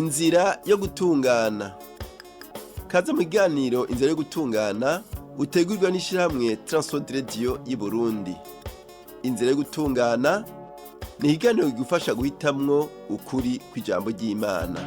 Inzira yo gutungana. Kaze mu kiganiro Inzira yo gutungana utegurirwa n'ishirahamwe Transworld Radio y'Uburundi. Inzira yo gutungana ni ikiganiro kigufasha guhitamwo ukuri kw'ijambo ry'Imana.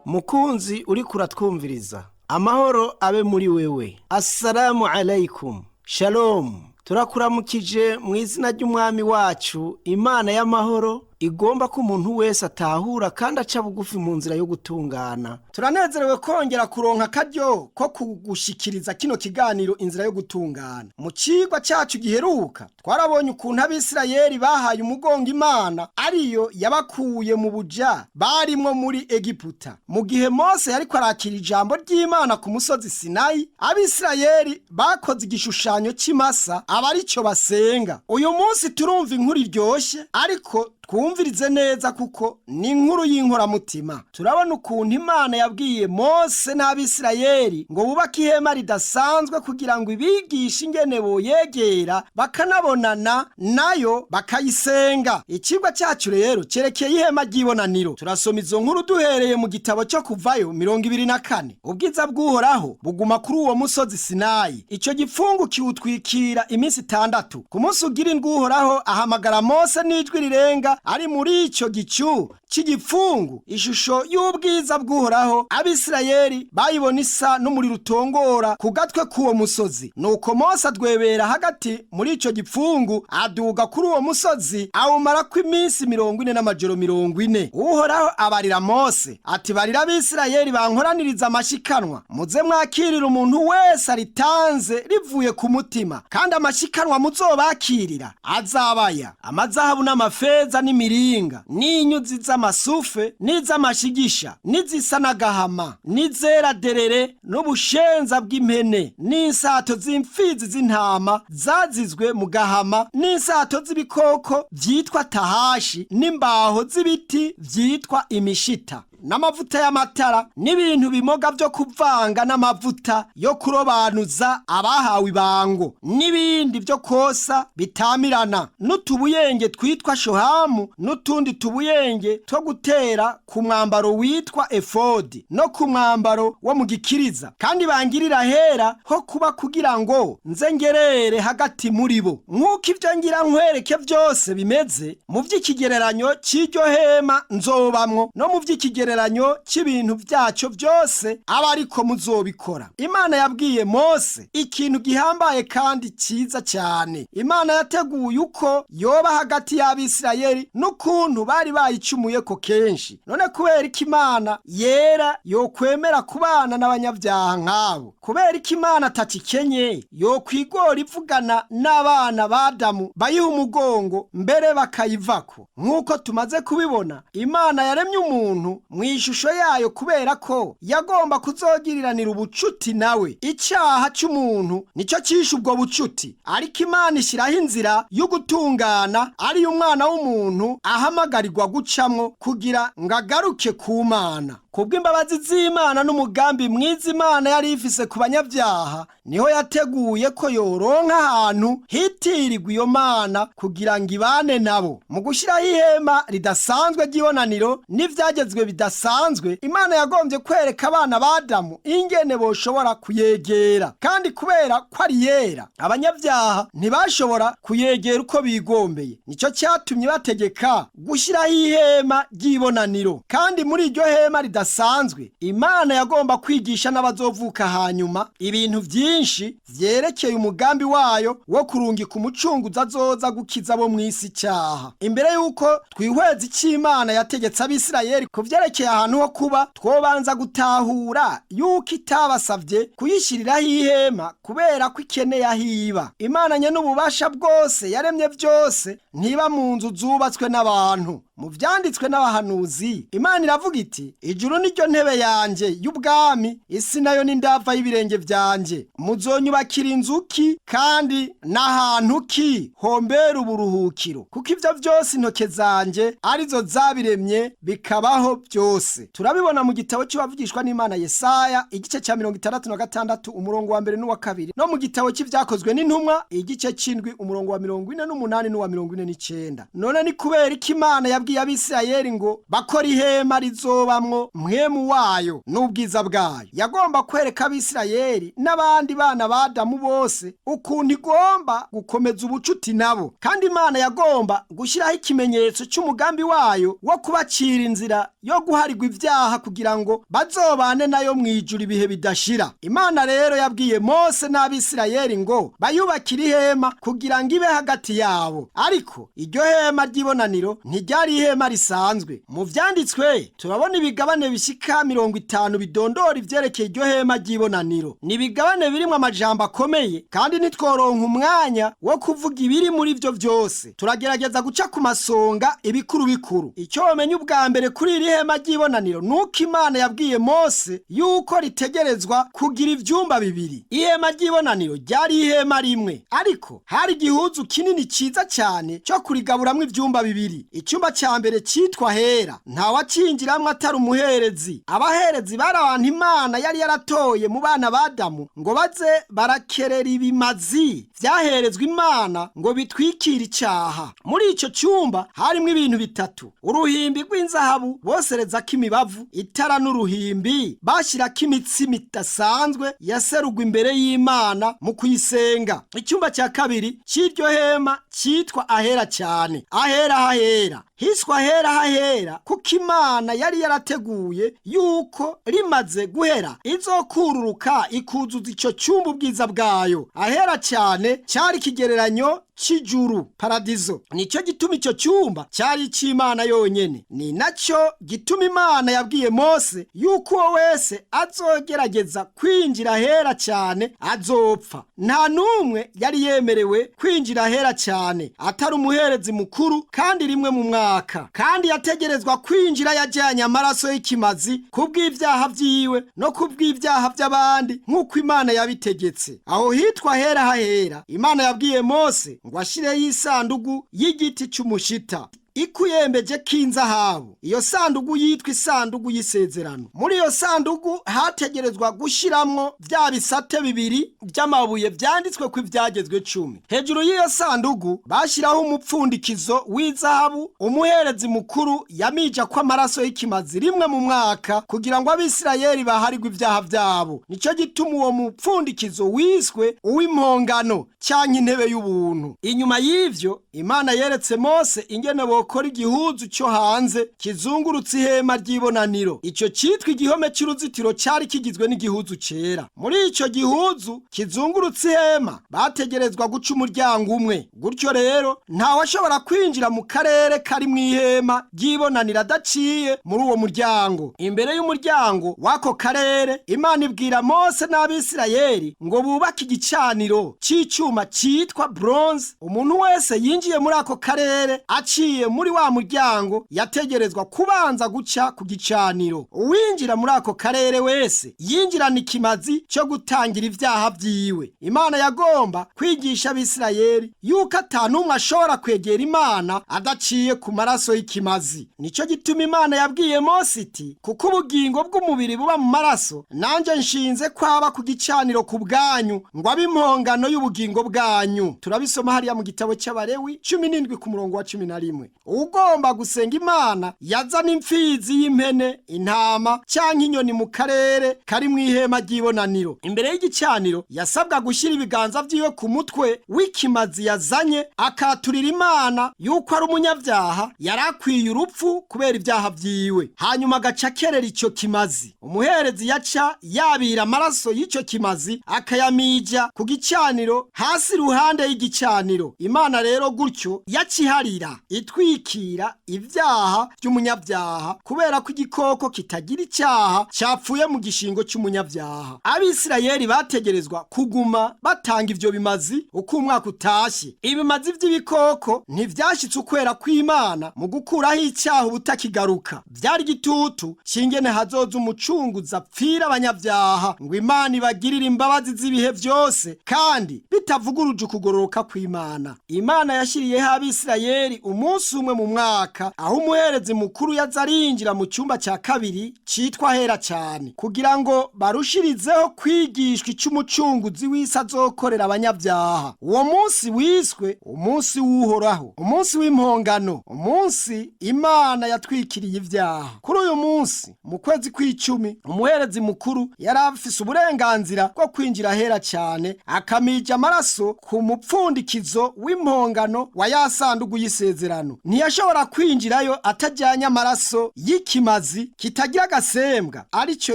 Mukunzi uriko uratwumviriza, amahoro abe muri wewe. Assalamu alaikum, shalom. Turakuramukije mu izina ry'umwami wacu, Imana y'amahoro igomba ko umuntu wese atahura kandi aca bugufi mu nzira yo gutungana. Turanezerewe kongera kuronka akaryo ko kugushikiriza kino kiganiro Inzira yo gutungana. Mu cigwa cacu giheruka twarabonye ukuntu Abisirayeli bahaye umugongo Imana ariyo yabakuye mu buja barimwo muri Egiputa. Mu gihe Mose yariko arakira ijambo ry'Imana ku musozi Sinayi, Abisirayeli bakoze igishushanyo c'imasa aba arico basenga. Uyu munsi turumva inkuru iryoshe, ariko twumvirize neza kuko ni inkuru y'inkoramutima. Turabona ukuntu Imana yabwiye Mose n'Abisirayeli ngo bubake ihema ridasanzwe kugira ngo ibigishe ingene boyegera bakanabonana nayo bakayisenga. Icigwa cyacu rero cerekeye ihema ry'ibonaniro. Turasoma izo nkuru duhereye mu gitabo cyo Kuvayo 24. Ubwiza bw'Uhoraho buguma kuri uwo musozi Sinayi, ico gipfungu kiwutwikira iminsi 6. Ku munsi ugira indwi Uhoraho ahamagara Mose n'ijwi rirenga ari muri ico gicu c'igipfungu. Ishusho y'ubwiza bw'Uhoraho Abisirayeli bayibona isa n'umuriro utongora ku gatwe k'uwo musozi. Nuko Mose adwebera hagati muri ico gipfungu, aduga kuri uwo musozi, awumarako iminsi 40 n'amajoro 40. Uhoraho abarira Mose ati: barira Abisirayeli bankoraniriza amashikanwa, muze mwakirira umuntu wese aritanze rivuye ku mutima, kandi amashikanwa muzobakirira azabaya amazahabu n'amafeza n'imiringa n'inyuzi z'amasufe n'iz'amashigisha n'izisa n'agahama n'izera derere n'ubushenza bw'impene n'insato z'imfizi z'intama zazizwe mu gahama n'insato z'ibikoko vyitwa tahashi n'imbaho z'ibiti vyitwa imishita n'amavuta y'amatara n'ibintu bimoga vyo kuvanga n'amavuta yo kurobanuza abahawe ibango n'ibindi vyo kosa bitamirana n'utubuyenge twitwa shohamu n'utundi tubuyenge two gutera ku mwambaro witwa efodi no ku mwambaro wo mu gikiriza. Kandi bangirira hera ho kuba kugira ngo nze ngerere hagati muri bo, nk'uko ivyo ngira nkwereke vyose bimeze mu vy'ikigereranyo c'iryo hema nzobamwo no mu vy'ikigereranyo cy'ibintu byacyo byose, aba ariko muzobikora. Imana yabwiye Mose ikintu gihambaye kandi cyiza cyane. Imana yateguye uko yoba hagati y'Abisirayeli n'ukuntu bari bayicumuye ko kenshi. None kubera ko Imana yera yokwemera kubana n'abanyabyaha nk'abo? Kubera ko Imana atakikenye yokwigora ivugana n'abana ba Adamu bayiha umugongo mbere bakayivako? Nk'uko tumaze kubibona, Imana yaremye umuntu mu ishusho yayo kubera ko yagomba kuzogiriranira ubucuti nawe. Icyaha cy'umuntu nicyo cyishe ubwo bucuti, ariko Imana ishyiraho inzira y'ugutungana ariyo umwana w'umuntu ahamagarirwa gucamwo kugira ngo agaruke ku Mana. Kubw'imbabazi z'Imana n'umugambi mwiza Imana yari ifise ku banyabyaha, niho yateguye ko yoronka ahantu hitirirwa iyo Mana kugira ngo ibane nabo. Mu gushyiraho ihema ridasanzwe ry'ibonaniro n'ivyagezwe bidasanzwe, Imana yagombye kwereka abana ba Adamu ingene boshobora kuyegera. Kandi kubera ko ari yera, abanyabyaha ntibashobora kuyegera uko bigombeye. Nicyo cyatumye bategeka gushyiraho ihema ry'ibonaniro. Kandi muri iryo hema ridasanzwe, Imana yagomba kwigisha n'abazovuka hanyuma ibintu vyinshi vyerekeye umugambi wayo wo kurungika umucunguzi azoza gukiza abo mw'isi icyaha. Imbere y'uko twihweza ico Imana yategetse Abisirayeli ku vyerekeye ahantu ho kuba, twobanza gutahura yuko itabasavye kuyishyiriraho ihema kubera ko ikeneye aho iba. Imana nyen'ububasha bwose yaremye vyose ntiba mu nzu zubatswe n'abantu. Mu vyanditswe n'abahanuzi, Imana iravuga iti: ijuru niryo ntebe yanje y'ubwami, isi nayo ni ndava y'ibirenge vyanje. Muzonyubakira inzu ki, kandi n'ahantu ki hombera uburuhukiro? Kuko ivyo vyose intoke zanje arizo zabiremye bikabaho byose. Turabibona mu gitabo cy'uwavugishwa n'Imana Yesaya, igice cya 66, umurongo wa 1 n'uwa 2, no mu gitabo cy'Ivyakozwe n'Intumwa, igice c'indwi, umurongo wa 48 n'uwa 49. None ni kubera iki Imana yabwiye yabwiye Abisirayeli ngo bakora ihema rizobamwo mpwemu wayo n'ubwiza bwayo. Yagomba kwereka Abisirayeli n'abandi bana ba Adamu bose ukuntu igomba gukomeza ubucuti nabo. Kandi Imana yagomba gushyiraho ikimenyetso cy'umugambi wayo wo kubacira inzira yo guharigwa ibyaha kugira ngo bazobane nayo mu ijuru ibihe bidashira. Imana rero yabwiye Mose n'Abisirayeli ngo bayubakire ihema kugira ngo ibe hagati yabo. Ariko iryo hema ry'ibonaniro ntiryari ihema risanzwe. Mu vyanditswe turabona ibigabane bishika 50 bidondora ivyerekeye iryo hema ry'ibonaniro. Ni ibigabane birimwo amajambo akomeye, kandi ntitworonka umwanya wo kuvuga ibiri muri vyo vyose. Turagerageza guca ku masonga ibikuru bikuru. Icyo womenya ubwa mbere kuri iri hema ry'ibonaniro nuko Imana yabwiye Mose yuko ritegerezwa kugira ivyumba bibiri. Ihema ry'ibonaniro ryari ihema rimwe, ariko hari igihuzu kinini ciza cyane cyo kurigaburamwo ivyumba bibiri. Icyumba ca mbere citwa Hera, ntawacinjiramwo atari umuherezi. Abaherezi bari abantu Imana yari yaratoye mu bana ba Adamu ngo baze barakerera ibimazi vyaherezwa Imana ngo bitwikire icaha. Muri ico cyumba harimwo ibintu bitatu: uruhimbi rw'inzahabu boserezako imibavu, itara n'uruhimbi bashyirako imitsima idasanzwe yaserugwa imbere y'Imana mu kuyisenga. Icyumba cya kabiri cy'iryo hema cyitwa Ahera cyane, Ahera hahera. Hiswa Ahera hahera kuko Imana yari yarateguye yuko rimaze guhera izokururuka ikuzuza ico cyumba ubwiza bwayo. Ahera cyane cyari ikigereranyo c'ijuru, paradizo. Nicyo gituma ico cyumba cyari ic'Imana yonyene. Ni nacyo gituma Imana yabwiye Mose yuko uwo wese azogerageza kwinjira Ahera cyane azopfa. Nta n'umwe yari yemerewe kwinjira Ahera cyane atari umuherezi mukuru, kandi rimwe mu mwaka. Kandi yategerezwa kwinjira yajyanye amaraso y'ikimazi kubw'ibyaha vyiwe no kubw'ibyaha by'abandi nk'uko Imana yabitegetse. Aho hitwa Ahera hahera, Imana yabwiye Mose ngo ashireyo isandugu y'igiti cy'umushita ikuyembeje k'inzahabu. Iyo sandugu yitwa isandugu y'isezerano. Muri iyo sandugu hategerezwa gushiramwo vya bisate bibiri vy'amabuye vyanditswe ko ivyagezwe 10. Hejuru y'iyo sandugu bashiraho umupfundikizo w'izahabu. Umuherezi mukuru yamija ko amaraso y'ikimazi rimwe mu mwaka kugira ngo Abisirayeli baharigwe ibyaha vyabo. Nico gituma uwo mupfundikizo wiswe uw'impongano canke intebe y'ubuntu. Inyuma y'ivyo Imana yeretse Mose ingene bokora igihuzu cyo hanze kizungurutse ihema ry'ibonaniro. Ico citwa igihome cy'uruzitiro cyari kigizwe n'igihuzu cera. Muri ico gihuzu kizungurutse ihema bategerezwa guca umuryango umwe. Gutyo rero ntawashobora kwinjira mu karere kari mu ihema ry'ibonaniro adaciye muri uwo muryango. Imbere y'umuryango w'ako karere Imana ibwira Mose n'Abisirayeli ngo bubake igicaniro c'icuma citwa bronze. Umuntu wese yinjiye muri ako karere aciye muri wa muryango yategerezwa kubanza guca ku gicaniro. Uwinjira muri ako karere wese yinjirana ikimazi cyo gutangira ibyaha vyiwe. Imana yagomba kwigisha Abisirayeli yuko atanumwe ashobora kwegera Imana adaciye ku maraso y'ikimazi. Nico gituma Imana yabwiye Mose iti: kuko ubugingo bw'umubiri buba mu maraso, nanje nshinze kwaba ku gicaniro ku bwanyu ngo abe impongano y'ubugingo bwanyu. Turabisoma hariya mu gitabo cy'Abalewi 17 ku murongo wa 11. Ugomba gusenga Imana yazana imfizi y'impene, intama canke inyoni mu karere kari mu ihema ry'ibonaniro. Imbere y'igicaniro yasabwa gushyira ibiganza vyiwe ku mutwe w'ikimazi yazanye, akaturira Imana yuko ari umunyabyaha yari akwiye urupfu kubera ibyaha vyiwe. Hanyuma agaca akerera ico kimazi. Umuherezi yaca yabira amaraso y'ico kimazi akayamija ku gicaniro hasi iruhande y'igicaniro. Imana rero gutyo yaciharira itwikira ibyaha by'umunyabyaha, kubera ko igikoko kitagira icyaha cyapfuye mu gishingo cy'umunyabyaha. Abisirayeli bategerezwa kuguma batanga ivyo bimazi uko umwaka utashye. Ibimazi vy'ibikoko ntivyashitse ukwera kw'Imana mu gukuraho icyaha ubutakigaruka. Vyari igitutu c'ingene hazoza umucunguzi apfira abanyabyaha ngo Imana ibagirire imbabazi z'ibihe vyose, kandi bitavuguruje ukugororoka kw'Imana. Imana yashyiriyeho Abisirayeli umunsi umwe umwe mu mwaka, aho umuherezi mukuru yaza arinjira mu cyumba cya kabiri cyitwa Hera cyane, kugira ngo barushirizeho kwigishwa ic'umucunguzi w'isi azokorera abanyabyaha. Uwo munsi wiswe umunsi w'Uhoraho, umunsi w'impongano, umunsi Imana yatwikiriye ibyaha. Kuri uyu munsi mu kwezi kw'icumi, umuherezi mukuru yari afise uburenganzira bwo kwinjira Hera cyane, akamija amaraso ku mupfundikizo w'impongano wa ya sandugu y'isezerano. Ntiyashobora kwinjirayo atajyanye amaraso y'ikimazi kitagira agasembwa, aricyo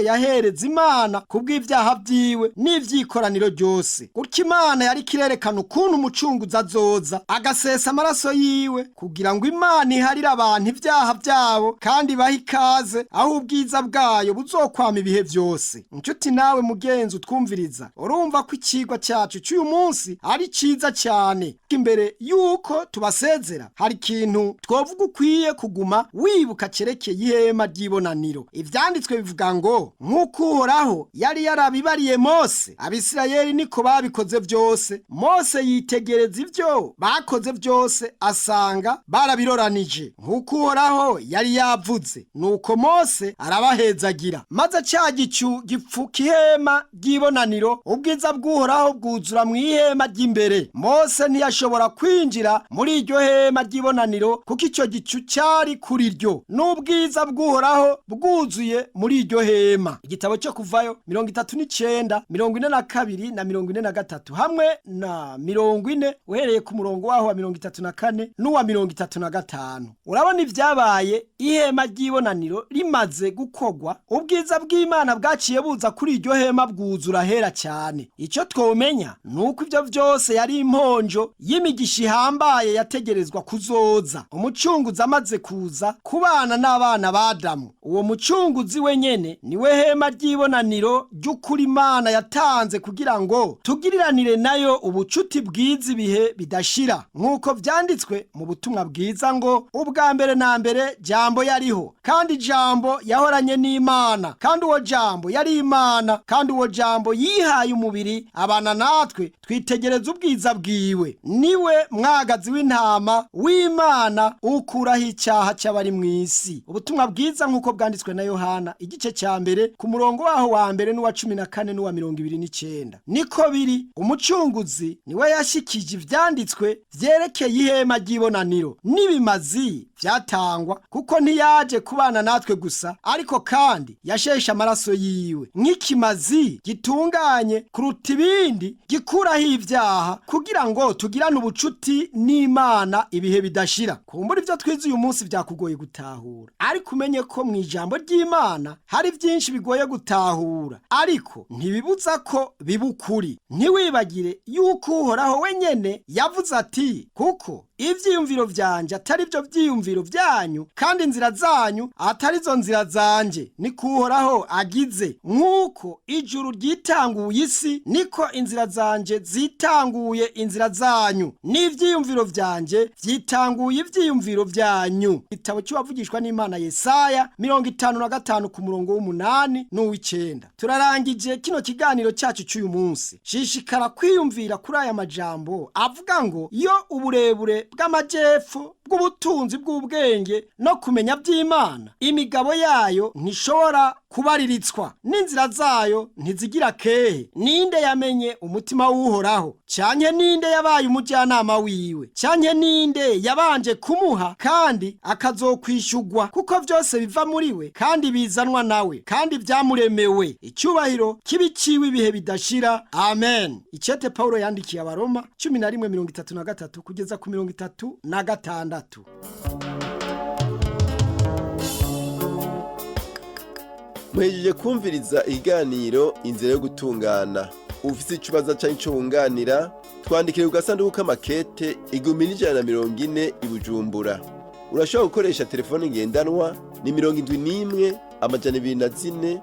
yahereza Imana kubw'ibyaha byiwe n'ivyikoraniro ryose. Gutyo Imana yari kirerekana ukuntu umucunguzi azoza agasesa amaraso yiwe kugira ngo Imana iharire abantu ibyaha byabo kandi bahe ikaze aho ubwiza bwayo buzokwama ibihe byose. Inshuti nawe mugenzi utwumviriza, urumva ko ikigwa cyacu cy'uyu munsi ari cyiza cyane. Imbere yuko tubasezera, hari ikintu twovuga ukwiye kuguma wibuka cerekeye ihema ry'ibonaniro. Ivyanditswe bivuga ngo nk'uko Uhoraho yari yarabibariye Mose, Abisirayeli niko babikoze byose. Mose yitegereza ibyo bakoze byose, asanga barabiroranije nk'uko Uhoraho yari yavuze. Nuko Mose arabahezagira, maze cya gicu gipfuka ihema ry'ibonaniro, ubwiza bw'Uhoraho bwuzura mu ihema ry'imbere. Mose ntiyashobora kwinjira muri iryo hema ry'ibonaniro kuko icyo gicu cyari kuri ryo, n'ubwiza bw'Uhoraho bwuzuye muri iryo hema. Igitabo cyo Kuvayo 39, 42 na 43 hamwe na 40, uhereye ku murongo waho wa 34 n'uwa 35. Urabona ibyabaye ihema ry'ibonaniro rimaze gukogwa, ubwiza bw'Imana bwaciye buza kuri iryo hema bwuzura Hera cyane. Icyo twomenya ni uko ibyo byose yari imponjo y'imigisha ihambaye yategerezwa kuzoza umucunguzi amaze kuza kubana n'abana ba Adamu. Uwo mucunguzi wenyene niwe hema ry'ibonaniro ry'ukuri Imana yatanze kugira ngo tugiriranire nayo ubucuti bwiza ibihe bidashira, nk'uko vyanditswe mu butumwa bwiza ngo ubwa mbere na mbere Jambo yariho, kandi Jambo yahoranye n'Imana, kandi uwo Jambo yari Imana, kandi uwo Jambo yihaye umubiri abana natwe, twitegereza ubwiza bwiwe. Niwe mwagazi w'intama w'Imana ukuraho icyaha cy'abari mu isi. Ubutumwa bwiza nk'uko bwanditswe na Yohana, igice cya mbere, ku murongo waho wa mbere n'uwa 14 n'uwa 29. Niko biri, umucunguzi niwe yashikije ivyanditswe vyerekeye ihema ry'ibonaniro n'ibimazi vyatangwa, kuko ntiyaje kubana natwe gusa, ariko kandi yasheshe amaraso yiwe nk'ikimazi gitunganye kuruta ibindi gikuraho ibyaha, kugira ngo tugirane ubucuti n'Imana ibihe bidashira. Kumbura ivyo twize uyu munsi vyakugoye gutahura, ariko umenye ko mu ijambo ry'Imana hari byinshi bigoye gutahura, ariko ntibibuza ko biba ukuri. Ntiwibagire yuko Uhoraho wenyene yavuze ati kuko ivyiyumviro vyanje atari byo vyiyumviro vyanyu, kandi inzira zanyu atari zo nzira zanje, niko Uhoraho agize. Nk'uko ijuru ryitanguye isi, niko inzira zanje zitanguye inzira zanyu, n'ivyiyumviro vyanje vyitanguye ivyiyumviro vyanyu. Igitabo cy'uwavugishwa n'Imana Yesaya 55 ku murongo w'umunani n'uw'icenda. Turarangije kino kiganiro cyacu cy'uyu munsi. Shishikara kwiyumvira kuri aya majambo avuga ngo iyo uburebure bw'amajepfo bw'ubutunzi bw'ubwenge no kumenya by'Imana, imigabo yayo ntishobora kubariritswa, n'inzira zayo ntizigira kehe. Ninde yamenye umutima w'Uhoraho? Canke ninde yabaye umujyanama wiwe? Canke ninde yabanje kumuha kandi akazokwishugwa? Kuko vyose biva muri we, kandi bizanwa nawe, kandi vyamuremewe. Icyubahiro kibi ciwe ibihe bidashira. Amen. Icete Paulo yandikiye Abaroma 11:33 kugeza ku 36. Muhejeje kumviriza ikiganiro Inzira yo Gutungana. Ufise ikibazo canke ico wunganira, twandikire ku gasanduku k'amakete 1140 i Bujumbura. Urashobora gukoresha telefone ngendanwa ni 71 204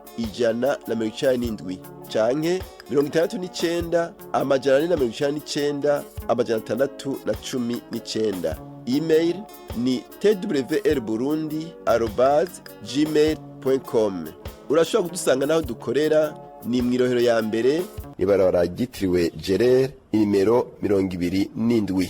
197 canke 69 499 619. Email ni twrburundi@gmail.com. Urashobora kudusanga n'aho dukorera ni mw'irohero ya mbere, ibarabara ryitiriwe Gerere, inimero 27.